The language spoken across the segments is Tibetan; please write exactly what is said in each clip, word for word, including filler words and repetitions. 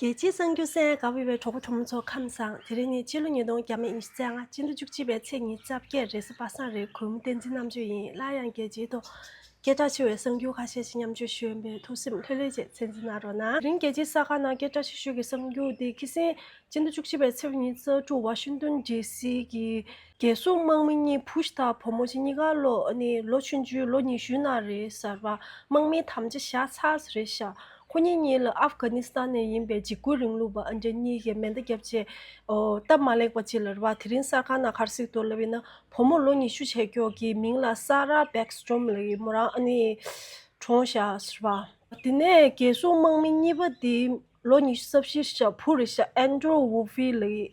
རྒྱལ་སྤྱིའི་གསར་འགྱུར་གསན་གནང་བའི་གྲོགས་པོ་གྲོགས་མོ་ཚོ་ཁམས་བཟང་། དེ་རིང་ནི་ཕྱི་ལོ་ཉིས་སྟོང་བརྒྱ་མེད་ཉི་ཤུ་རྩ་ལྔ། སྤྱི་ཟླ་བཅུ་གཅིག་པའི་ཚེས་ཉི་ཤུ་རྩ་བརྒྱད། རེས་གཟའ་པ་སངས་རེད། གུས་མོ་བསྟན་འཛིན་རྣམ་དཔྱོད་ཡིན། སླར་ཡང་རྒྱལ་སྤྱིའི་ཐོག་སྐད་གྲགས་ཆེ་བའི་གསར་འགྱུར་ཁ་ཤས་ཤིག་མཉམ་སྤྱོད་ཞུ་ཡིན་པས། ཐུགས་སེམས་ལྷོད་ལྷོད་བྱས་གསན་གཟིགས་གནང་རོགས་གནང་། དེ་རིང་རྒྱལ་སྤྱིའི་གསར་ཁང་ནང་སྐད་གྲགས་ཆེ་ཤོས་ཀྱི་གསར་འགྱུར་དེ་ཁ་སང་སྤྱི་ཟླ་བཅུ་གཅིག་པའི་ཚེས་ཉི་ཤུ་རྩ་དྲུག་ཝ་ཤིང་ཏོན་ཌི་སི་གི་རྒྱལ་སྲུང་དམག་མི་གཉིས། བུ་ཞིག་དང་བུ་མོ་ཞིག་གཉིས་ཀ་ལོ་ཨ་ནི་ལོ་ཆུང་ཆུང་ལོ་ཉི་ཤུའི་ནང་རེད་ཟེར་བ། དམག་མིའི་དམ་བཅའ་བཞག་ཚར་ཟེར་རེད་ཤག་ཁོ་གཉིས་གཉིས་ལ་ཨབ་གྷ་ནི་སི་ཐན་ནས་ཡིན་པའི་འཇིགས་སྐུལ་རིང་ལུགས་པ་ཨ་འདྲ་གཉིས་ཀྱིས་མེ་མདའ་བརྒྱབ་རྗེས། ཨོ། སྟབས་མ་ལེགས་པ་ཅིག་ལ་རེད་བ། དེ་རིང་གསར་ཁང་ནང་ག་རེ་གཟིགས་འདུག་ལབ་ཡིན་ན། བུ་མོ་ལོ་ཉི་ཤུ་བྱས་ཀྱོག་གི་མིང་ལ་ས་ར་བེག་སི་ཊོམ་ལབ་ཀྱི་མོ་རང་ཨ་ནི་གྲོངས་ཤག་ཟེར་བ། དེ་ནས་རྒྱལ་སྲུང་དམག་མི་གཉིས་པ་དེ་ལོ་ཉི་ཤུ་རྩ་བཞི་ཤག་བུ་རེད་ཤག་ཨན་ཌྲུ་ཝུ་ཧྥི་ལབ་ཀྱི།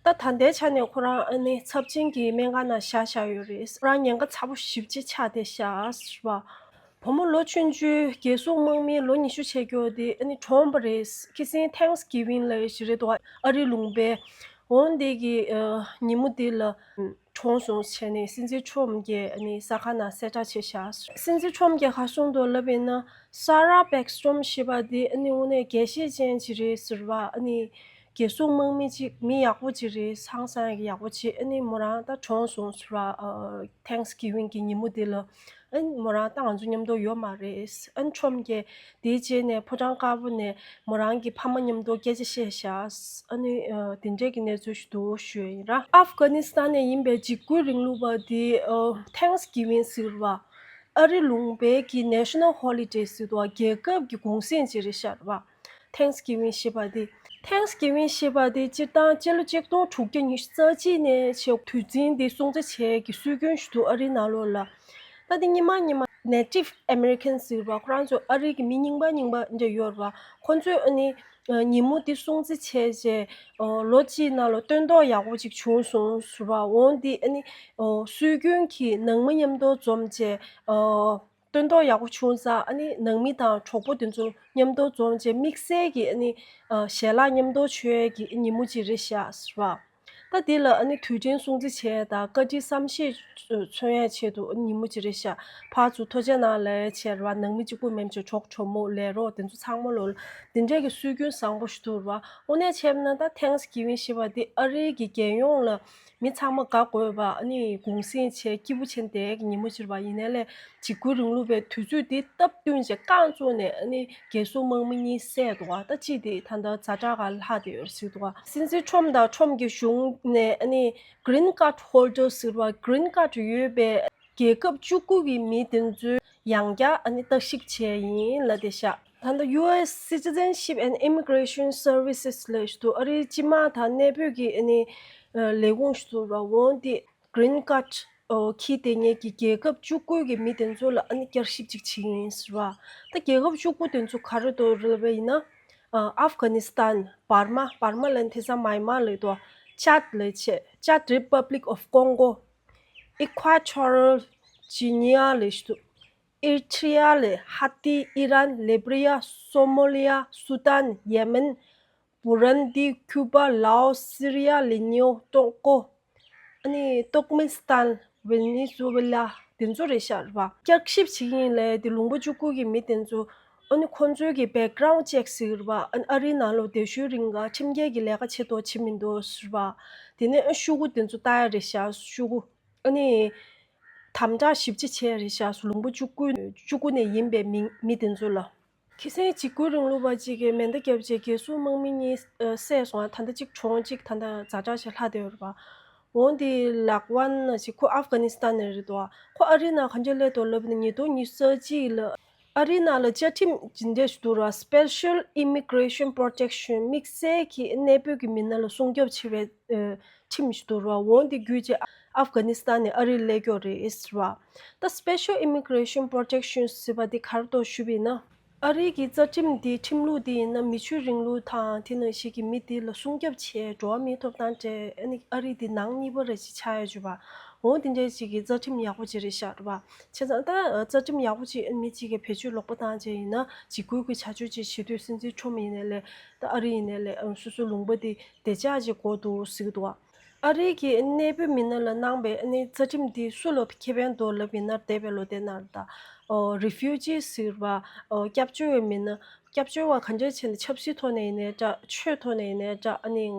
ད་ད་ལྟའི་ཆ་ནས་ཁོ་རང་ཨ་ནི་ཚབས་ཆེན་གྱི་སྨན་ཁང་ནང་བཞག་བཞག་ཡོད་རེད། ཁོ་རང་ཉེན་ཁ་ཚ་པོ་ཞེ་པོ་ཅིག་ཆགས་བསྡད་ཤག་ཟེར་བ། བུ་མོ་ལོ་ཆུང་ཆུང་རྒྱལ་སྲུང་དམག་མི་ལོ་ཉི་ཤུ་བྱས་ཀྱོག་དེ་ཨ་ནི་གྲོངས་པ་རེད། ཁ་སང་ཐེང་སི་གི་ཝིང་ལབ་ཡག་ཞིག་རེད་འདུག་ཨ་རི་ལུང་པའི། འོ་དེ་གི་ཨ་ཉིན་མོ་དེ་ལ་གྲོངས་སོང་བྱས་ནས་སྲིད་འཛིན་ཁྲོམ་གྱིས་ཨ་ནི་གསར་ཁང་ནང་གསལ་བསྒྲགས་བྱས་ཤག་སྲིད་འཛིན་ཁྲོམ་གྱིས་ག་རེ་གསུངས་འདུག་ལབ་ཡིན་ན། ས་ར་བེག་སི་ཊོམ་ཞེས་པ་དེ་ཨ་ནི་དངོས་གནས་དགེ་བཤེས་ཅན་ཅིག་རེད་ཟེར་བ། ཨ་ནི་རྒྱལ་སྲུང་དམག་མི་ཅིག་མི་ཡག་པོ་ཅིག་རེད། ཧང་སང་ཡག་པོ་ཅིག་ཨ་ནི་མོ་རང་ད་གྲོངས་སོང་ཟེར་བ། ཨ་ཐེང་སི་གི་ཝིང་གི་ཉིན་མོ་དེ་ལ། ཨ་ནི་མོ་རང་ད་ང་ཚོ་མཉམ་དུ་ཡོད་མ་རེད། ཨ་ནི་ཁྲོམ་གྱིས་དེའི་རྗེས་ནས་ཕོ་བྲང་དཀར་པོ་ནས་མོ་རང་གི་ཕ་མ་མཉམ་དུ་སྐད་ཆ་བཤད་ཤག་ཨ་ནི་ཨ་དེ་འདྲས་ཀྱི་གནས་ཚུལ་ཞིག་འདུག་ཞུ་ཡ་ཡིན་ར། ཨབ་གྷ་ནི་སི་ཐན་ནས་ཡིན་པའི་འཇིགས་སྐུལ་རིང་ལུགས་པ་དེ། ཨ་ཐེང་སི་གི་ཝིང་ཟེར་བ། ཨ་རི་ལུང་པའི་གི་ནེ་ཤ་ནལ་ཧོ་ལི་ཌེ་ཟེར་དུས་རྒྱལ་ཁབ་ཀྱི་གུང་གསེང་ཅིག་རེད་ཤག་རེད་བ། ཐེང་སི་གི་ཝིང་ཞེས་པ་དེ། ཐེང་སི་གི་ཝིང་ཞེས་པ་དེ་སྤྱིར་བཏང་སྤྱི་ལོ་ཆིག་སྟོང་དྲུག་བརྒྱ་ཉི་ཤུ་རྩ་གཅིག་ནས་བྱས། དུས་ཆེན་དེ་སྲུང་བརྩི་བྱེད་ཀྱི་སྲོལ་རྒྱུན་ཞིག་འདུག་ཨ་རིའི་ནང་ལོགས་ལ། ད་དེ་སྔོན་མ་སྔོན་མ་Native Americans ཟེར་བ། ཁོ་རང་ཚོ་ཨ་རི་གི་མི་རྙིང་པ་རྙིང་པ་འདྲ་ཡོད་རེད་བ། ཁོ་ཚོས་ཨ་ནི་ཉིན་མོ་དེ་སྲུང་བརྩི་བྱས་རྗེས། ལོ་གཅིག་ནང་ལ་སྟོན་ཐོག་ཡག་པོ་ཅིག་བྱུང་སོང་ཟེར་བ། འོ་དེ་ཨ་ནི་སྲོལ་རྒྱུན་གྱི་ནང་མི་མཉམ་དུ་འཛོམས་རྗེས། སྟོན་ཐོག་ཡག་པོ་བྱུང་ཙང་ཨ་ནི་ནང་མི་དང་གྲོགས་པོ་དེ་ཚོ་མཉམ་དུ་འཛོམས་བྱས་དམིགས་བསལ་གྱི་ཨ་ནི་ཞལ་ལག་མཉམ་དུ་མཆོད་ཀྱི་ཉིན་མོ་ཅིག་རེད་ཤག་ཟེར་བ། ད་དེ་ལ་ཨ་ནི་དུས་དྲན་སྲུང་བརྩི་བྱས་དང་བཀའ་དྲིན་བསམ་ཤེས་མཚོན་ཡས་ཆེད་དུ་ཨ་ནི་ཉིན་མོ་ཅིག་རེད་ཤག་ཕར་ཚུར་ཐུགས་རྗེ་གནང་ལབ་བྱས་རེད་བ། ནང་མི་གཅིག་པུ་མིན་པ་བྱས་གྲོགས་གྲོགས་མོ་ལས་རོགས་དེ་ཚོ་ཚང་མ་ལོ་དེ་འདྲས་ཀྱི་སྲོལ་རྒྱུན་བཟང་པོ་ཞིག་འདུག་རེད་བ། དངོས་གནས་བྱས་ན་ད་ཐེང་སི་གི་ཝིང་ཞེས་པ་དེ་ཨ་རིའི་གི་རྒྱལ་ཡོངས་ལ་མི་ཚང་མ་དགའ་དགོས་པ། ཨ་ནི་གུང་གསེང་བྱས་སྐྱིད་པོ་བྱས་བསྡད་ཀྱི་ཉིན་མོ་ཅིག་རེད་བ། ཡིན་ནའི་ལས་འཇིགས་སྐུལ་རིང་ལུགས་པའི་དུས་ཚོད་དེ་སྟབས་བསྟུན་བྱས་རྐང་བཙུགས་ནས་ཨ་ནི་རྒྱལ་སྲུང་དམག་མི་གཉིས་བསད་འདུག་བ། ད་ཅི་དེ་ད་ལྟ་ཛ་དྲག་ག་ལྷག་བསྡད་ཡོད་རེད་ཟེར་འདུག་བ། སྲིད་འཛིན་ཁྲོམ་དང་ཁྲོམ་གྱི་གཞུང་ནས་ཨ་ནི་Green Card Holder ཟེར་བ། Green Card ཡོད་པའི་རྒྱལ་ཁབ་བཅུ་དགུ་གི་མི་དེ་ཚོའི་ཡང་བསྐྱར་ཨ་ནི་བརྟག་ཞིབ་བྱས་ཡིན་ལབ་བསྡད་ཤག་ད་ལྟ་ཡུ་ཨེས་Citizenship and Immigration Services ལབ་ཞིག་འདུག་ཨ་རིའི་སྤྱི་དམངས་དང་གནས་སྤོས་ཀྱི་ཨ་ནི་ལས་ཁུངས་ཤིག་འདུག་ར། འོ་དེ་Green Card འཁྱེར་བསྡད་མཁན་གྱི་རྒྱལ་ཁབ་བཅུ་དགུ་གི་མི་དེ་ཚོ་ལ་ཨ་ནི་བསྐྱར་ཞིབ་ཅིག་བྱེད་ཀྱི་ཡིན་ཟེར་བ། ད་རྒྱལ་ཁབ་བཅུ་དགུ་དེ་ཚོ་ག་རེ་འདུག་ལབ་པ་ཡིན་ན། ཨ་ཨབ་གྷ་ནི་སི་ཐན། འབར་མ། འབར་མ་ལབ་ན་དེང་སང་མཱན་མཱར་ལབ་འདུག་ཅཱད་ལབ་བྱས། Chad Republic of Congo། Equatorial Guinea ལབ་ཞིག་འདུག Eritrea ལབ། ཧ་ཏི། ཨི་རན། ལི་བི་རི་ཡ། སོ་མ་ལི་ཡ། སུ་དཱན། ཡེ་མེན། བུ་རན་དི། ཁྱུ་པ། ལའོ། སི་རི་ཡ། ལི་ནིའོ། ཏོག་གོ། ཨ་ནི་ཏུར་ཀ་མི་སི་ཐན། ཝེ་ནེ་ཛུ་ཝེ་ལ། དེ་ཚོ་རེད་ཤག་རེད་བ། བསྐྱར་ཞིབ་བྱེད་ཀྱི་ཡིན་ལབ་དེ་ལུང་པ་བཅུ་དགུ་གི་མི་དེ་ཚོ། ཨ་ནི་ཁོང་ཚོའི་གི་background check ཟེར་གྱི་རེད་བ། ཨ་ནི་ཨ་རིའི་ནང་ལོགས་བསྡད་ཤུལ་རིང་ག་ཁྲིམས་འགལ་གྱི་ལས་ཀ་བྱེད་འདུག་བྱེད་མི་འདུག་ཟེར་བ། དེ་ནས་ཨ་ཤོག་གུ་དེ་ཚོ་ལྟ་ཡ་རེད་ཤག་ཤོག་གུ། ཨ་ནི་དམ་དྲག་ཞིབ་ཕྱི་བྱས་རེད་ཤག་ལུང་པ་བཅུ་དགུ། བཅུ་དགུ་ནས་ཡིན་པའི་མི་མི་དེ་ཚོ་ལ། ཁ་སང་འཇིགས་སྐུལ་རིང་ལུགས་པ་གཅིག་གིས་མེ་མདའ་བརྒྱབ་རྗེས་རྒྱལ་སྲུང་དམག་མི་གཉིས་བསད་སོང་། ད་ལྟ་གཅིག་གྲོངས། གཅིག་ད་ལྟ་ཛ་དྲག་ཆེ་ལྷག་བསྡད་ཡོད་རེད་པ། འོན་ཏེ་ལག་ཝན་ཞིག་ཁོ་ཨབ་གྷ་ནི་སི་ཐན་ནས་རེད་འདུག་ཁོ་ཨ་རིའི་ནང་ག་འདྲ་སླེབས་འདུག་ལབ་ན། ཉིས་སྟོང་ཉི་ཤུ་རྩ་གཅིག་ལ་ཨ་རིའི་ནང་ལ་བཅའ་ཁྲིམས་ཇི་འདྲ་ཞིག་འདུག་ར། Special Immigration Protection། དམིགས་བསལ་གྱི་གནས་སྤོས་ཀྱི་མི་སྣ་ལ་སྲུང་སྐྱོབ་བྱེད་པའི་ཁྲིམས་ཤིག་འདུག་ར། འོན་ཏེ་བརྒྱུད་རྗེས་ཨབ་གྷ་ནི་སི་ཐན་ནས་ཨ་རིར་སླེབས་ཀྱི་ཡོད་རེད་ཟེར་བ། ད་Special Immigration Protection ཟེར་བ་འདི་ག་རེ་འདུག་ཞུས་པ་ཡིན་ན། ཨ་རིའི་གི་རྩ་ཁྲིམས་འདི། ཁྲིམས་ལུགས་འདི་ཡིན་ན་མི་ཆོས་རིང་ལུགས་དང་དེ་ནང་བཞིན་གྱི་མི་འདི་ལ་སྲུང་སྐྱོབ་བྱས། འགྲོ་བ་མིའི་ཐོབ་ཐང་སྤྲད། ཨ་ནི་ཨ་རི་འདི་ནང་གཉིས་པ་རེ་ཞིག་ཆགས་ཡ་བྱུང་བ། འོ་འདི་འདྲའི་ཞིག་གི་རྩ་ཁྲིམས་ཡག་པོ་ཅིག་རེད་ཤག་རེད་བ། བྱས་ཙང་ད་རྩ་ཁྲིམས་ཡག་པོ་ཅིག་མི་གཅིག་གིས་བེད་སྤྱོད་ལོག་པ་བཏང་བྱས་ཡིན་ན་འཇིགས་སྐུལ་གྱི་བྱ་སྤྱོད་ཅིག་བྱེད་དུས། སྲིད་འཛིན་ཁྲོམ་ཡིན་ནའི་ལས། ད་ཨ་རི་ཡིན་ནའི་ལས། སོ་སོའི་ལུང་པ་འདི་བདེ་འཇགས་ཅིག་དགོས་འདུག་ཟེར་གྱི་འདུག་བ། ཨ་རིའི་གི་གནས་སྤོས་མི་སྣ་ལ་གནང་བའི་ཨ་ནི་རྩ་ཁྲིམས་འདི་སུ་ལ་ཁེ་ཕན་འདུག་ལབ་ཡིན་ན། འདས་པའི་ལོ་དེ་ནང་ད་ཨོ་Refugee ཟེར་བ། ཨོ་སྐྱབས་བཅོལ་བའི་མི་སྣ། སྐྱབས་བཅོལ་བ་ག་འདྲ་བྱས་ནས་ཆབ་སྲིད་ཐོག་ནས་ཡིན་ནའི་འདྲ། ཆོས་ཐོག་ནས་ཡིན་ནའི་འདྲ། ཨ་ནི་ང་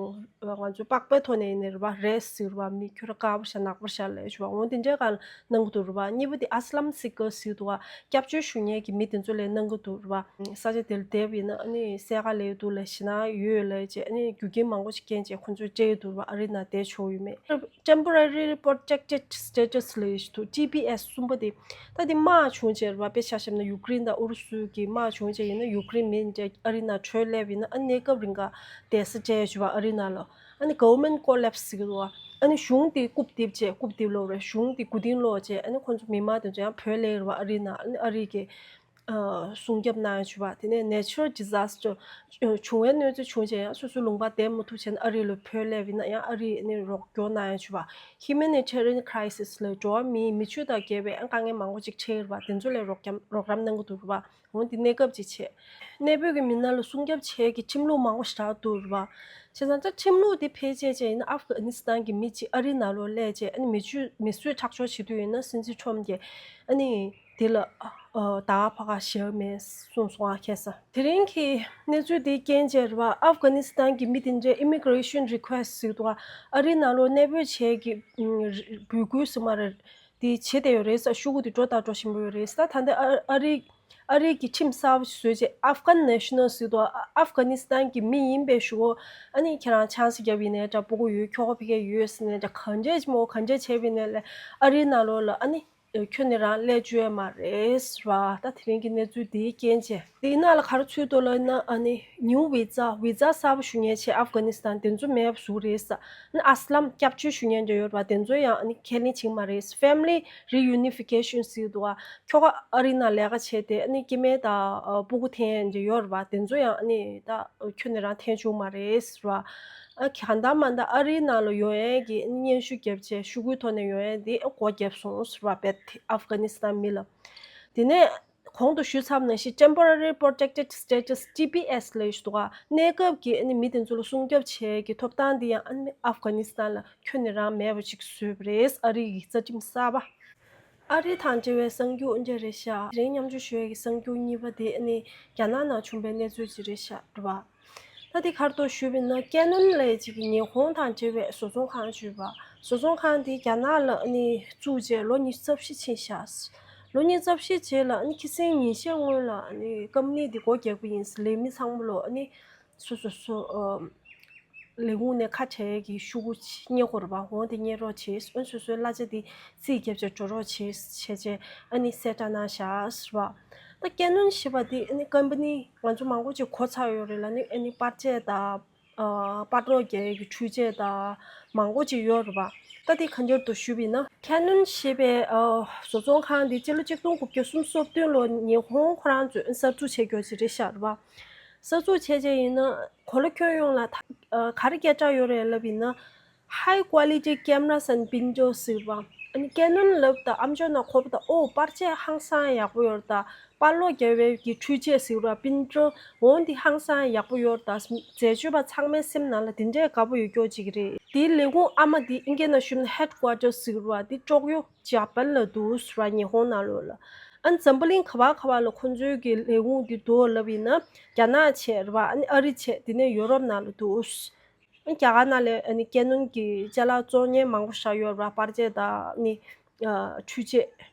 ཚོ་པགས་པའི་ཐོག་ནས་ཡིན་ནའི་རེད་པ། རེད་ཟེར་བ། མི་ཁྱོད་རང་དཀར་པོ་ཤ་ནག་པོ་ཤ་ལབ་ཞུ་བ། འོ་དེ་འདྲའི་སྒང་གནང་གི་འདུག་རེད་པ། གཉིས་པ་དེ་ཨ་སི་ལམ་སི་ཀ་ཟེར་འདུག་པ། སྐྱབས་བཅོལ་ཞུ་མཁན་གྱི་མི་དེ་ཚོ་ལ་གནང་གི་འདུག་རེད་པ། ས་ཆ་དེ་ལ་བསྡད་པ་ཡིན་ན་ཨ་ནི་གསལ་ཁ་ལབ་ཀྱི་འདུག་ལབ། ཞེད་སྣང་ཡོད་ལབ་བྱས། ཨ་ནི་རྒྱུ་རྐྱེན་མང་པོ་ཞིག་རྐྱེན་བྱས་ཁོ་ཚོས་སྤྲད་ཀྱི་འདུག་རེད་པ། ཨ་རི་ནང་བསྡད་ཆོག་ཡོད་མེད། Temporary Protected Status ལབ་ཀྱི་འདུག། ཊི་པི་ཨེས་གསུམ་པ་དེ། ད་དེ་དམག་བྱུང་བྱས་རེད་པ། དཔེ་ཆ་བཞག་ན་ཡུཀ་རེན་དང་ཨུ་རུ་སུ་གི་དམག་བྱུང་བྱས་ཡིན་ན། ཡུཀ་རེན་མི་འདྲ་ཨ་རི་ནང་བྲོས་སླེབས་ཡིན་ན། ཨ་ནི་གནས་སྐབས་རིང་ག་བསྡད་ས་སྤྲད་ཞུ་བ། ཨ་རི་ནང་ལ། ཨ་ནི་government collapse ཟེར་གྱི་འདུག་པ། ཨ་ནི་གཞུང་དེ་རྐུབ་རྡིབ་བྱས། རྐུབ་རྡིབ་ལབ་རེད། གཞུང་དེ་མགོ་རྟིང་སློག་བྱས། ཨ་ནི་ཁོང་ཚོ་མི་མང་དེ་ཚོ་ཡང་བྲོས་སླེབས་རེད་པ། ཨ་རི་ནང་། ཨ་ནི་ཨ་རི་གི་ཨ་སྲུང་སྐྱོབ་གནང་ཞུ་བ། དེ་ནས་natural disaster བྱུང་བའི་གནོད་འཚེ་བྱུང་བྱས་ཡང་སོ་སོའི་ལུང་པ་བསྡད་མ་ཐུབ་བྱས་ནས་ཨ་རི་ལ་བྲོས་སླེབས་ཡིན་ན་ཡང་ཨ་རིས་ནི་རོགས་སྐྱོར་གནང་ཡ་ཞུ་བ། Humanitarian crisis ལ་འགྲོ་བ་མིའི་མི་ཆོས་དང་འགལ་བའི་དཀའ་ངལ་མང་པོ་ཅིག་འཕྲད་ཡོད་རེད་པ། དེ་ཚོ་ལ་རོགས་རམ་རོགས་རམ་གནང་གི་འདུག་རེད་པ། འོ་འདི་གནས་སྐབས་ཅིག་བྱས། གནས་སྤོས་ཀྱི་མི་སྣ་ལ་སྲུང་སྐྱོབ་བྱེད་ཀྱི་ཁྲིམས་ལུགས་མང་པོ་ཞིག་རག་འདུག་རེད་པ། བྱས་ཙང་ད་ཁྲིམས་ལུགས་འདི་ཕལ་ཆེར་བྱས་ཡིན་ན་ཨབ་གྷ་ནི་སི་ཐན་གྱི་མི་གཅིག་ཨ་རི་ནང་ལོགས་སླེབས་བྱས། ཨ་ནི་མི་ཆོས་མི་གསོད་ཁྲག་སྦྱོར་བྱེད་དུས་ཡིན་ན་སྲིད་འཛིན་ཁྲོམ་གྱིས་ཨ་ནི། དེ་ལ་ཨ་ད་ཕ་ག་ཞེ་མེད་གསུངས་སོང་ཨ་ཁ་སང་། དེ་རིང་གི་གནས་ཚུལ་དེའི་རྐྱེན་བྱས་རེད་པ། ཨབ་གྷ་ནི་སི་ཐན་གྱི་མི་དེ་འདྲས་immigration request ཟེར་འདུག་ག། ཨ་རི་ནང་ལོགས་གནས་སྤོས་བྱེད་ཀྱི་ཨ་འབོད་སྐུལ་ཟེར་མ་རེད། དེ་བྱེད་བསྡད་ཡོད་རེད་ས། ཤོག་གུ་དེ་འགྲོ་དང་འགྲོ་བཞིན་པ་ཡོད་རེད་ས། ད་ལྟ་ཨ་ཨ་རི་ཨ་རི་གི་ཁྲིམས་གསར་པ་ཞིག་བཟོས་བྱས། Afghan national ཟེར་འདུག་ག། ཨབ་གྷ་ནི་སི་ཐན་གྱི་མི་ཡིན་པའི་གཞུག་གུ་ཨ་ནི་ཁྱེད་རང་ཆང་ས་བརྒྱབ་ཡིན་ནའི་འདྲ། སྤུ་གུ་ཡོད། ཁྱོ་ག་ཕ་གིར་ཡོད་ཟེར་ནའི་འདྲ། ག་འདྲས་ཅིག་མོ་ག་འདྲས་བྱས་པ་ཡིན་ནའི་ལས་ཨ་རི་ནང་ལོགས་ལ་ཨ་ནི། ཁྱོན་ནས་རང་སླེབས་བཅུག་ཡ་མ་རེད་ཟེར་བ། ད་དེ་རིང་གི་གནས་ཚུལ་འདིའི་རྐྱེན་བྱས། དེའི་ནང་ལ་ག་རེ་ཚུད་འདུག་ལབ་ན། ཨ་ནི་new visa visa གསར་པ་ཞུ་མཁན་བྱས་ཨབ་གྷ་ནི་སི་ཐན་དེ་ཚོ་མེད་པ་བཟོ་རེད་ས། ཨ་ནི་ཨ་སི་ལམ་སྐྱབས་བཅོལ་ཞུ་མཁན་འདྲ་ཡོད་རེད་པ། དེ་ཚོ་ཡང་ཨ་ནི་ཁས་ལེན་བྱེད་ཀྱི་མ་རེད། Family reunification ཟེར་འདུག་ག། ཁྱོ་ག་ཨ་རི་ནང་ལས་ཀ་བྱས་ཏེ་ཨ་ནི་སྐྱེ་དམན་དང་ཨ་སྤུ་གུ་འཐེན་འདྲ་ཡོད་རེད་པ། དེ་ཚོ་ཡང་ཨ་ནི་ད་ཁྱོན་ནས་རང་འཐེན་བཅུག་མ་རེད་ཟེར་བ། ཨ་གང་ལྟར་མ་ལྟར་ཨ་རིའི་ནང་ལ་ཡོང་ཡས་ཀྱི་སྙན་ཞུ་བརྒྱབ་བྱས་ཤོག་གུའི་ཐོག་ནས་ཡོང་ཡས་འདི་སྒོ་བརྒྱབ་སོང་ཟེར་བ། བེད་ཨབ་གྷ་ནི་སི་ཐན་མི་ལ། དེ་ནས་གོང་དུ་ཞུས་ཚར་བ་ནང་བཞིན་Temporary Protected Status T P S ལབ་ཞུ་འདུག་ག། གནས་སྐབས་ཀྱི་ཨ་ནི་མི་དེ་ཚོ་ལ་སྲུང་སྐྱོབ་བྱེད་ཀྱི་ཐོབ་ཐང་འདི་ཡང་ཨ་ནི་ཨབ་གྷ་ནི་སི་ཐན་ལ་ཁྱོན་ནས་རང་མེད་པ་ཅིག་བཟོས་པ་རེད། ཨ་རི་གི་རྩ་ཁྲིམས་གསར་པ། ཨ་རི་དང་འབྲེལ་བའི་གསར་འགྱུར་འདི་རེད་ཤག། དེ་རིང་མཉམ་སྤྱོད་ཞུ་ཡས་ཀྱི་གསར་འགྱུར་གཉིས་པ་དེ་ཨ་ནི་རྒྱ་ནག་ནང་བྱུང་བའི་གནས་ཚུལ་ཅིག་རེད་ཤག་རེད་པ། ད་དེ་ག་རེ་འདུག་ཞུས་པ་ཡིན་ན། ཀེ་ནོན་ལབ་ཡས་ཅིག་གིས་ཉི་ཧོང་དང་འབྲེལ་བའི་བཟོ་ཚོང་ཁང་ཅིག་ཡོད་པ། བཟོ་ཚོང་ཁང་དེ་རྒྱ་ནག་ལ་ཨ་ནི་བཙུགས་བྱས་ལོ་ཉི་ཤུ་རྩ་བཞི་ཕྱིན་ཤག། ལོ་ཉི་ཤུ་རྩ་བཞི་རྗེས་ལ་ཨ་ནི་ཁ་སང་ཉིན་ཤས་སྔོན་ལ་ཨ་ནི་ཀམ་པ་ནི་དེ་སྒོ་རྒྱག་གི་ཡིན། ལས་མི་ཚང་མ་ལོ་ཨ་ནི་སོ་སོ་སོ་ཨ་ལས་ཁུངས་ནས་ཁ་བྲལ་གྱི་ཤོག་གུ་རྙེད་དགོས་རེད་པ། འོ་དེ་རྙེད་རོགས་བྱེད། ཨ་ནི་སོ་སོའི་གླ་ཆ་དེ་རྩིས་བརྒྱབ་བྱས་འགྲོ་རོགས་བྱེད་བྱས་བྱས་ཨ་ནི་གསལ་བསྒྲགས་གནང་བཞག་ཟེར་བ། ད་ཀེ་ནོན་ཞེས་པ་དེ་ཨ་ནི་ཀམ་པ་ནི་ང་ཚོ་མང་པོ་ཅིག་གོ་ཚར་ཡོད་རེད་ལ། ཨ་ནི་ཨ་ནི་པར་ཆས་དང་ཨ་པར་རོ་རྒྱག་ཡས་ཀྱི་འཕྲུལ་ཆས་དང་མང་པོ་ཅིག་ཡོད་རེད་པ། ད་དེ་ག་འདྲ་འདུག་ཞུས་པ་ཡིན་ན། ཀེ་ནོན་ཞེས་པའི་ཨ་བཟོ་ཚོང་ཁང་འདི་སྤྱི་ལོ་ཆིག་སྟོང་དགུ་བརྒྱ་སུམ་ཅུ་སོ་བདུན་ལོ་ཉི་ཧོང་ཁོ་རང་ཚོས་གསར་འཛུགས་བྱས་རྒྱུ་ཅིག་རེད་ཤག་རེད་པ། གསར་འཛུགས་བྱས་བྱས་ཡིན་ན་གོ་ལ་ཁྱོན་ཡོངས་ལ་ད་ཨ་ག་རེ་སྐད་གྲགས་ཡོད་རེད་ལབ་ཡིན་ན། High quality cameras and printers ཟེར་བ། ཨ་ནི་ཀེ་ནོན་ལབ་དང་ཨ་མཆོག་ནང་གོ་བ་དང་། ཨོ་པར་ཆས་ཧང་སང་ཡག་པོ་ཡོད་རེད། ད་པར་ལོག་རྒྱག་པའི་གི་འཕྲུལ་ཆས་ཟེར་བ། པིན་ཊར་འོ་འདི་ཧང་སང་ཡག་པོ་ཡོད་རེད། ད་འཛད་སྤྱོད་པ་ཚང་མའི་སེམས་ནང་ལ་དེ་འདྲའི་དགའ་པོ་ཡོད་རྒྱུ་ཅིག་རེད། དེའི་ལས་ཁུངས་ཨ་མ་དེ་ཨིན་སྐད་ནང་ཞུས་ན་ཧེཌ་ཀོ་ཊར་ཟེར་བ། དེ་ཀྲོག་ཡོ་ཇ་པན་ལ་འདུག་ཟེར་བ། ཉི་ཧོང་ནང་ལོགས་ལ། ཨ་ནི་འཛམ་བུ་གླིང་ག་པར་ག་པར་ལ་ཁོང་ཚོའི་གི་ལས་ཁུངས་དེ་འདུག་ལབ་ཡིན་ན། རྒྱ་ནག་བྱས་རེད་པ། ཨ་ནི་ཨ་རི་བྱས། དེ་ནས་ཡོ་རོབ་ནང་ལ་འདུག། རྒྱ་གར་ནང་ལ་ཨ་ནི་ཀེ་ནོན་གྱི་ཅ་ལག་བཙོང་མཁན་མང་པོ་ཞིག་ཡོད་རེད་པ། པར་ཆས་དང་ནི་ཨ་འཕྲུལ་ཆས།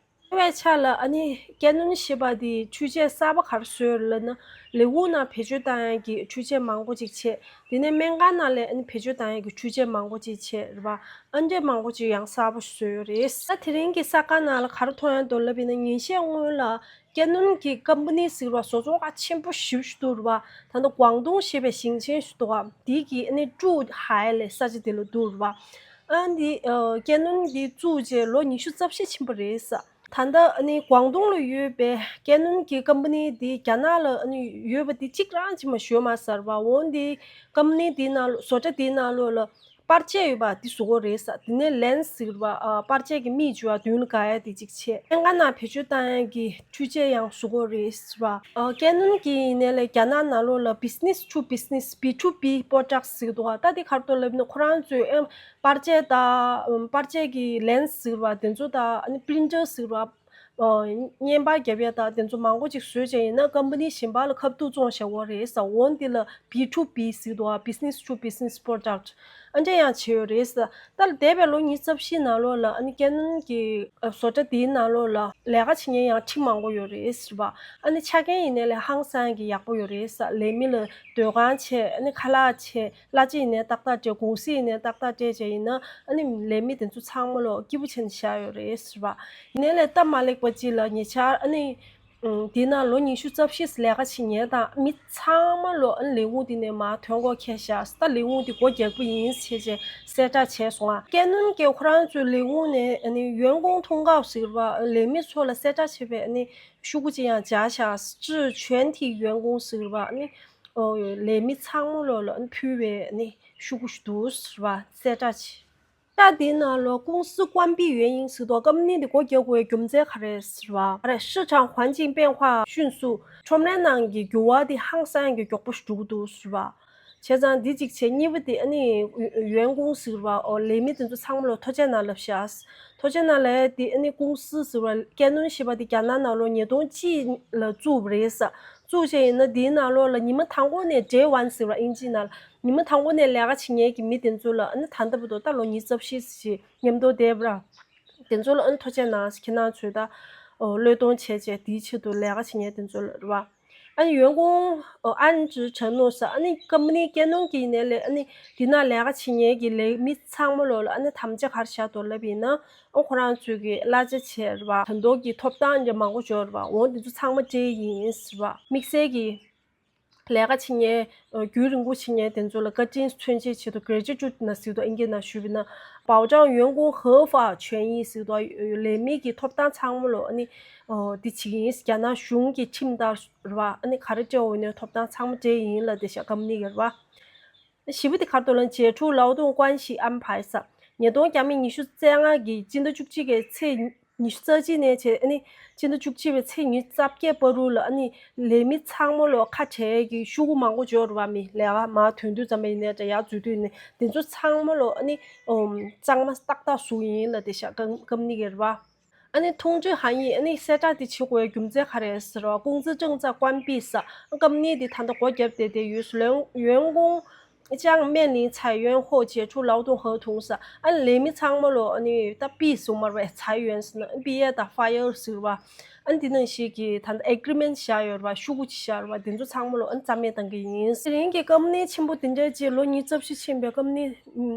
དེ་བས་ཆ་ལ་ཨ་ནི་ཀེ་ནོན་ཞེས་པ་དེ་འཕྲུལ་ཆས་གསར་པ་ག་རེ་བཟོས་ཡོད་ལབ་ན། ལས་ཁུངས་ནང་བེད་སྤྱོད་བཏང་ཡག་གི་འཕྲུལ་ཆས་མང་པོ་ཅིག་བྱས། དེ་ནས་སྨན་ཁང་ནང་ལ་ཨ་ནི་བེད་སྤྱོད་བཏང་ཡག་གི་འཕྲུལ་ཆས་མང་པོ་ཅིག་བྱས་རེད་པ། ཨ་འདྲས་མང་པོ་ཅིག་ཡང་གསར་པ་བཟོས་ཡོད་རེད། ད་དེ་རིང་གི་གསར་ཁང་ནང་ལ་ག་རེ་མཐོང་ཡག་འདུག་ལབ་ཡིན་ན། ཉིན་ཤས་སྔོན་ལ་ཀེ་ནོན་གྱི་ཀམ་པ་ནི་ཟེར་བ་བཟོ་ཚོང་ཁང་ཆེན་པོ་ཞེ་པོ་ཞིག་འདུག་རེད་པ། ད་ལྟ་ཀོང་ཏུང་ཞེས་པའི་ཞིང་ཆེན་ཞིག་འདུག་ག། དེ་གི་ཨ་ནི་ཀྲུའུ་ཧའེ་ལབ་ས་ཆ་དེ་ལ་འདུག་རེད་པ། ཨ་འདི་ཨ་ཀེ་ནོན་འདི་བཙུགས་བྱས་ལོ་ཉི་ཤུ་རྩ་བཞི་ཕྱིན་པ་རེད་ས། ད་ལྟ་ཨ་ནི་ཀོང་ཏུང་ལ་ཡོད་པའི་ཀེ་ནོན་གྱི་ཀམ་པ་ནི་འདི་རྒྱ་ནག་ལ་ཨ་ནི་ཡོད་པ་འདི་གཅིག་རང་ཅིག་མ་ཞོ་མ་ཟེར་བ། འོ་འདི་ཀམ་པ་ནི་འདི་ནང་ལོགས་བཟོ་གྲྭ་འདི་ནང་ལོགས་ལ། པར་ཆས་ཡོད་པ་འདི་བཟོ་གི་རེད་ས། དེ་ནས་ལེན་སི་ཟེར་བ། ཨ་པར་ཆས་ཀྱི་མིག་བྱུ་བ་མདུན་ལ་དགའ་ཡ་དེ་གཅིག་བྱས། སྨན་ཁང་ནང་བེད་སྤྱོད་བཏང་ཡ་གི་འཕྲུལ་ཆས་ཡང་བཟོ་གི་རེད་ཟེར་བ། ཨ་ཀེ་ནོན་གྱི་ཡིན་ནའི་ལས་རྒྱ་ནག་ནང་ལོགས་ལ་business to business B to B products ཟེར་གི་འདུག་ག། ད་དེ་ག་རེ་འདུག་ལབ་ན། ཁོ་རང་ཚོས་ཨེམ་པར་ཆས་དང་ཨམ་པར་ཆས་ཀྱི་ལེན་སི་ཟེར་བ་དེ་ཚོ་དང་། ཨ་ནི་པིན་ཊར་ཟེར་བ། ཨོ། བརྙན་པར་རྒྱབ་ཡ་དང་དེ་ཚོ་མང་པོ་ཅིག་བཟོས་བྱས་ཡིན་ན་ཀམ་པ་ནི་གཞན་པ་ལ་ཁ་ཐུག་བཙོང་བཞག་གོ་རེད་ཟེར། འོ་འདི་ལ་B two B ཟེར་འདུག་ཨ། Business to Business Product ཨ་འདྲ་ཡང་བྱས་ཡོད་རེད་ཟེར། ད་ལ་འདས་པའི་ལོ་ཉི་ཤུ་རྩ་བཞི་ནང་ལོགས་ལ་ཨ་ནི་ཀེ་ནོན་གྱི་ཨ་བཟོ་གྲྭ་འདིའི་ནང་ལོགས་ལ་ལས་ཀ་བྱེད་མཁན་ཡང་ཁྲི་མང་པོ་ཡོད་རེད་ཟེར་བ། ཨ་ནི་ཆ་རྐྱེན་ཡིན་ནའི་ལས་ཧང་སང་གི་ཡག་པོ་ཡོད་རེད་ཟེར། ལས་མི་ལ་སྡོད་ཁང་བྱས། ཨ་ནི་ཁ་ལག་བྱས། གླ་ཆ་ཡིན་ནའི་ཏག་ཏག་སྤྲད། གུང་སེང་ཡིན་ནའི་ཏག་ཏག་སྤྲད་བྱས་ཡིན་ན་ཨ་ནི་ལས་མི་དེ་ཚོ་ཚང་མ་ལོ་སྐྱིད་པོ་བྱས་ནས་བཞག་ཡོད་རེད་ཟེར་བ། ཡིན་ནའི་ལས་སྟབས་མ་ལེགས་པ་ཅིག་ལ་ཉེ་ཆར་ཨ་ནི། ཨང་། དེ་ན་ལོ་ཉི་ཤུ་རྩ་བཞི་ལས་ཀ་བྱེད་མཁན་དང་མི་ཚང་མ་ལོ་ཨ་ནི་ལས་ཁུངས་དེ་ནས་མར་ཐོན་དགོས་ཁེལ་ཤག་ད་ལས་ཁུངས་དེ་སྒོ་རྒྱག་གི་ཡིན་ཟེར་བྱས་གསལ་བསྒྲགས་བྱས་སོང་ང་། ཀེ་ནོན་གྱིས་ཁོ་རང་ཚོའི་ལས་ཁུངས་ནས་ཨ་ནི་员工通告ཟེར་བ། ལས་མི་ཚོ་ལ་གསལ་བསྒྲགས་བྱས་པའི་ཨ་ནི་ཤོག་གུ་ཅིག་ཡང་སྦྱར་ཤག་ཅི་全体员工ཟེར་བ། ཨ་ནི་ཨོ་ལས་མི་ཚང་མ་ལོ་ལ་ཨ་ནི་ཕུལ་བའི་ཨ་ནི་ཤོག་གུ་ཞིག་འདུག་ཟེར་བ། གསལ་བསྒྲགས་བྱས། ད་དེའི་ནང་ལོ་公司关闭原因ཟེར་དུས་ཀམ་པ་ནི་དེ་སྒོ་རྒྱག་དགོས་རྒྱུ་མཚན་ག་རེ་ཟེར་བ། ཨ་རེ། 市场环境变化迅速། ཁྲོམ་རའི་ནང་གི་འགྱུར་བ་དེ་ཧང་སང་གི་མགྱོགས་པོ་ཞིག་འགྲོ་གི་འདུག་ཟེར་བ། བྱས་ཙང་འདི་གཅིག་བྱས། གཉིས་པ་དེ་ཨ་ནི་员工ཟེར་བ། ཨོ་ལས་མི་དེ་ཚོ་ཚང་མ་ལོ་ཐོ་ཅན་ནང་ལབ་ཤག་ཐོ་ཅན་ནང་ལབ་ཡ་དེ་ཨ་ནི་公司ཟེར་བ། ཀེ་ནོན་ཞེས་པ་དེ་རྒྱ་ནག་ནང་ལོ་ཉིས་སྟོང་གཅིག་ལ་བཙུགས་པ་རེད་ཟེར། བཙུགས་བྱས་ཡིན་ན་དེའི་ནང་ལོགས་ལ་ཉི་མ་དང་པོ་ནས་day one ཟེར་བ་ཨིན་ཇི་ནང་ལ། ཉི་མ་དང་པོ་ནས་ལས་ཀ་བྱེད་མཁན་གྱི་མི་དེ་ཚོ་ལ་ཨ་ནི་ད་ལྟ་བར་དུ་ད་ལོ་ཉི་ཤུ་རྩ་བཞི་ཞིག་མཉམ་དུ་བསྡད་པ་ར། དེ་ཚོ་ལ་ཨ་ནི་ཐོ་ཅན་ནང་ཁྱེད་རང་ཚོས་ད་ཨོ་བློས་གཏོང་བྱས་བྱས་དེའི་ཆེད་དུ་ལས་ཀ་བྱེད་མཁན་དེ་ཚོ་ལ་རེད་བ། ཨ་ནི་员工ཨ་ནི་ཅི་བྱ་ནོ་ཟེར། ཨ་ནི་ཀམ་པ་ནི་ཀེ་ནོན་གྱི་ཡིན་ནའི་ལས། ཨ་ནི་དེ་ན་ལས་ཀ་བྱེད་མཁན་གྱི་ལས་མི་ཚང་མ་ལོ་ལ་ཨ་ནི་དམ་བཅའ་ག་རེ་བཞག་འདུག་ལབ་ཡིན་ན། ཨ་ཁོ་རང་ཚོས་ཀྱི་གླ་ཆ་བྱས་རེད་བ། ད་དུང་གི་ཐོབ་ཐང་འདྲ་མང་པོ་འབྱོར་རེད་བ། འོ་དེ་ཚོ་ཚང་མ་སྤྲད་ཡིན་ཟེར་བ། དམིགས་བསལ་གྱི་ལས་ཀ་བྱེད་མཁན། ཨ་རྒྱུན་རིང་པོ་བྱེད་མཁན་དེ་ཚོ་ལ་བཀའ་དྲིན་མཚོན་བྱེད་ཆེད་དུ་gratuity ཟེར་དུས་ཨིན་སྐད་ནང་ཞུས་པ་ཡིན་ན། 保障员工合法权益ཟེར་དུས་ལས་མི་གི་ཐོབ་ཐང་ཚང་མ་ལོ་ཨ་ནི་ཨོ་དེ་བྱེད་ཀྱི་ཡིན། རྒྱ་ནག་གཞུང་གི་ཁྲིམས་ལྟར་རེད་བ། ཨ་ནི་ག་རེ་སྤྲད་འོས་ནའི་ཐོབ་ཐང་ཚང་མ་སྤྲད་ཡིན་ལབ་དེ་ཤག་ཀམ་པ་ནི་གི་རེད་བ། བཞི་པ་དེ་ག་རེ་འདུག་ལབ་ན་解除劳动关系安排ཟེར། ཉིས་སྟོང་ཉི་ཤུ་རྩ་ལྔ་གི་སྤྱི་ཟླ་བཅུ་གཅིག་གི་ཚེས་ཉི་ཤུ་རྩ་གཅིག་ནས་བྱས། ཨ་ནི་སྤྱི་ཟླ་བཅུ་གཅིག་པའི་ཚེས་ཉི་ཤུ་རྩ་བརྒྱད་བར་དུ་ལ་ཨ་ནི་ལས་མི་ཚང་མ་ལོ་ཁ་བྲལ་གྱི་ཤོག་གུ་མང་པོ་འབྱོར་བ། མི་ལས་ཀ་མར་ཐོན་དུས་ཙམ་པ་ཡིན་ནའི་འདྲ། ཡར་འཛུལ་དུས་ཡིན་ནའི་དེ་ཚོ་ཚང་མ་ལོ་ཨ་ནི་ཨོམ་གཙང་མ་ཏག་ཏག་བཟོ་ཡིན་ལབ་དེ་ཤག་ཀམ་ཀམ་པ་ནི་གི་རེད་བ། ཨ་ནི་通知函ཡིག་ཨ་ནི་གསལ་བསྒྲགས་དེ་བྱེད་དགོས་རྒྱུ་མཚན་ག་རེ་ཟེར་བ། 公司正在关闭ཟེར། ཀམ་པ་ནི་དེ་ད་ལྟ་སྒོ་བརྒྱབ་བསྡད་བསྡད་ཡོད། 员工将面临裁员或解除劳动合同ཟེར། ཨ་ནི་ལས་མི་ཚང་མ་ལོ་ཨ་ནི་ད་毕ཟེར་མ་རེད་པས། 裁员ཟེར་ན་毕业ད་fire ཟེར་བ། ཨ་ནི་དེ་ནང་བཞིན་གྱི་ད་ལྟ་agreement བཞག་ཡོད་རེད་བ། ཤོག་གུ་ཅིག་བཞག་ཡོད་རེད་བ། དེ་ཚོ་ཚང་མ་ལོ་ཨ་ནི་རྩ་མེད་བཏང་གི་ཡིན། དེ་རིང་གི་ཀམ་པ་ནི་ཆེན་པོ་དེ་འདྲ་ཅིག་ལོ་ཉི་ཤུ་རྩ་བཞི་ཕྱིན་པའི་ཀམ་པ་ནི་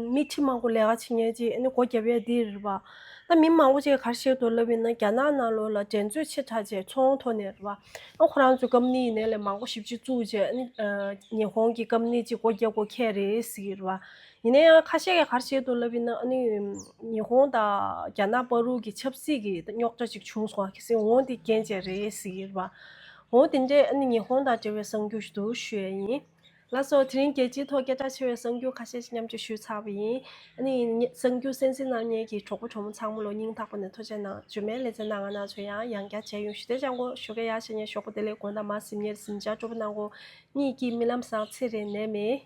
མི་ཁྲི་མང་པོ་ལས་ཀ་བྱེད་མཁན་ཅིག་ཨ་ནི་སྒོ་བརྒྱབ་ཡས་འདི་རེད་བ། ད་མི་མང་པོ་ཅིག་ག་རེ་བཤད་འདུག་ལབ་ཡིན་ན། རྒྱ་ནག་ནང་ལོགས་ལ་འགྲན་རྩོད་ཆེ་དྲགས་བྱས་ཚོང་ཐོག་ནས་རེད་བ། ཨ་ཁོ་རང་ཚོའི་ཀམ་པ་ནི་ཡིན་ནའི་ལས་མང་པོ་ཞེ་པོ་ཅིག་བཙུགས་བྱས་ཨ་ནི་ཨ་ཉི་ཧོང་གི་ཀམ་པ་ནི་ཅིག་སྒོ་བརྒྱབ་དགོས་ཁེལ་རེད་ཟེར་གྱི་རེད་བ། ཡིན་ན་ཡང་ཁ་ཤས་ཀྱིས་ག་རེ་བཤད་འདུག་ལབ་ཡིན་ན། ཨ་ནི་ཉི་ཧོང་དང་རྒྱ་ནག་བར་དུ་གི་ཆབ་སྲིད་ཀྱི་རྙོག་དྲ་ཅིག་བྱུང་སོང་། གལ་སྲིད་འོ་དེ་རྐྱེན་བྱས་རེད་ཟེར་གྱི་རེད་བ། འོ་དེ་འདྲས་ཨ་ནི་ཉི་ཧོང་དང་འབྲེལ་བའི་གསར་འགྱུར་ཞིག་འདུག་ཞུ་ཡས་ཡིན། ལགས་སོ། དེ་རིང་རྒྱལ་སྤྱིའི་ཐོག་སྐད་གྲགས་ཆེ་བའི་གསར་འགྱུར་ཁ་ཤས་ཤིག་མཉམ་སྤྱོད་ཞུས་ཚར་བ་ཡིན། ཨ་ནི་གསར་འགྱུར་གསན་གཟིགས་གནང་མཁན་གྱི་གྲོགས་པོ་གྲོགས་མོ་ཚང་མ་ལོ་སྙིང་ཐག་པ་ནས་ཐུགས་རྗེ་གནང་། རྗེས་མའི་ལེ་ཚན་ནང་ང་རང་ཚོ་ཡང་ཡང་བསྐྱར་མཇལ་ཡོང་། ཞུ་བདེ་ཅང་གོ། ཞོགས་ཀས་ཡར་བཞེངས་ཉིན་ཞོགས་པ་བདེ་ལེགས། དགོང་དག་མར་གཟིམ་ཉིན་གཟིམ་འཇག་སྤྲོ་པོ་གནང་གོ། གཉིད་སྐྱིད་རྨི་ལམ་བཟང་། ཚེ་རིང་ནད་མེད།